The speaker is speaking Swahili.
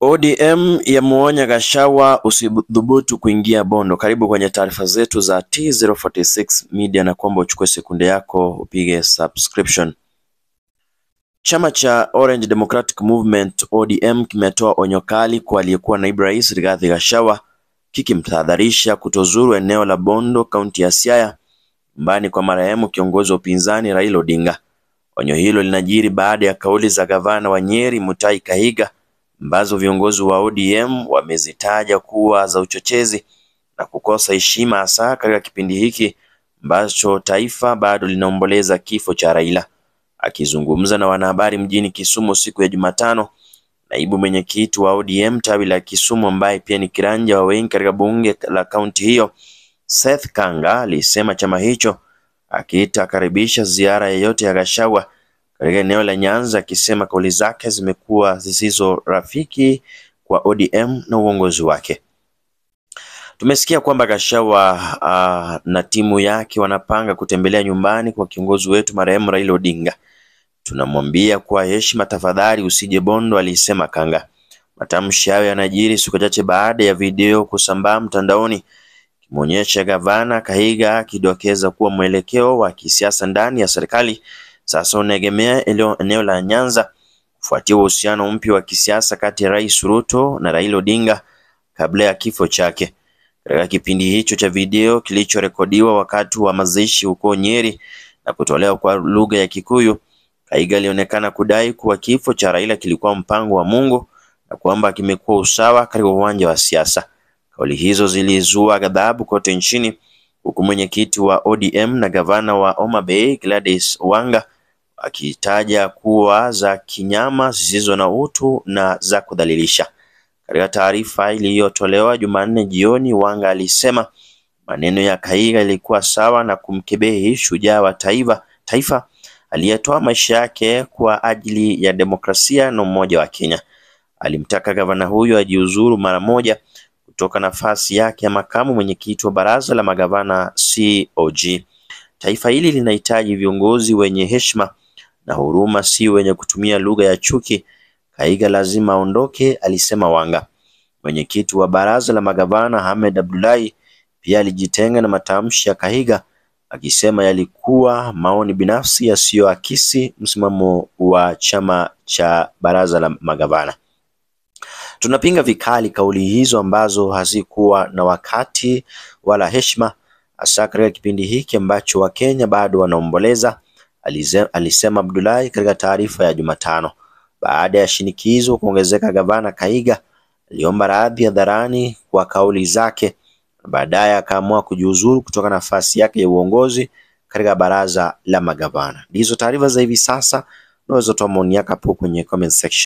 ODM yamuonya Gachagua usidhubutu kuingia Bondo. Karibu kwenye taarifa zetu za T046 Media na kwamba uchukue sekunde yako upige subscription. Chama cha Orange Democratic Movement ODM kimetoa onyo kali kwa aliyekuwa naibu rais Rigathi Gachagua kikimtahadharisha kutozuru eneo la Bondo, kaunti ya Siaya, nyumbani kwa marehemu kiongozi wa upinzani Raila Odinga. Onyo hilo linajiri baada ya kauli za gavana wa Nyeri Mutahi Kahiga ambazo viongozi wa ODM wamezitaja kuwa za uchochezi na kukosa heshima, hasa katika kipindi hiki ambacho taifa bado linaomboleza kifo cha Raila. Akizungumza na wanahabari mjini Kisumu siku ya Jumatano, naibu mwenyekiti wa ODM tawi la Kisumu ambaye pia ni kiranja wa wengi katika bunge la kaunti hiyo, Seth Kanga, alisema chama hicho akitakaribisha ziara yoyote ya Gachagua katika eneo la Nyanza, akisema kauli zake zimekuwa zisizo rafiki kwa ODM na uongozi wake. Tumesikia kwamba Gachagua na timu yake wanapanga kutembelea nyumbani kwa kiongozi wetu marehemu Raila Odinga. Tunamwambia kwa heshima, tafadhali usije Bondo, alisema Kanga. Matamshi hayo yanajiri siku chache baada ya video kusambaa mtandaoni kimuonyesha gavana Kahiga akidokeza kuwa mwelekeo wa kisiasa ndani ya serikali sasa unaegemea eneo la Nyanza kufuatia uhusiano mpya wa kisiasa kati ya Rais Ruto na Raila Odinga kabla ya kifo chake. Katika kipindi hicho cha video kilichorekodiwa wakati wa mazishi huko Nyeri na kutolewa kwa lugha ya Kikuyu, Kahiga alionekana kudai kuwa kifo cha Raila kilikuwa mpango wa Mungu na kwamba kimekuwa usawa katika uwanja wa siasa. Kauli hizo zilizua ghadhabu kote nchini, huku mwenyekiti wa ODM na gavana wa Homa Bay Gladys Wanga akitaja kuwa za kinyama, zisizo na utu na za kudhalilisha. Katika taarifa iliyotolewa Jumanne jioni, Wanga alisema maneno ya Kahiga ilikuwa sawa na kumkebehi shujaa wa taifa aliyetoa maisha yake kwa ajili ya demokrasia na umoja wa Kenya. Alimtaka gavana huyo ajiuzuru mara moja kutoka nafasi yake ya makamu mwenyekiti wa baraza la magavana COG. Taifa hili linahitaji viongozi wenye heshima na huruma, si wenye kutumia lugha ya chuki. Kahiga lazima aondoke, alisema Wanga. Mwenyekiti wa baraza la magavana Ahmed Abdullahi pia alijitenga na matamshi ya Kahiga akisema yalikuwa maoni binafsi yasiyoakisi msimamo wa chama cha baraza la magavana. Tunapinga vikali kauli hizo ambazo hazikuwa na wakati wala heshima, hasa katika kipindi hiki ambacho Wakenya bado wanaomboleza, alisema Abdullahi katika taarifa ya Jumatano. Baada ya shinikizo kuongezeka, gavana Kahiga aliomba radhi hadharani kwa kauli zake na baadaye akaamua kujiuzuru kutoka nafasi yake ya uongozi katika baraza la magavana. Ndizo taarifa za hivi sasa. Unaweza toa maoni yako hapo kwenye comment section.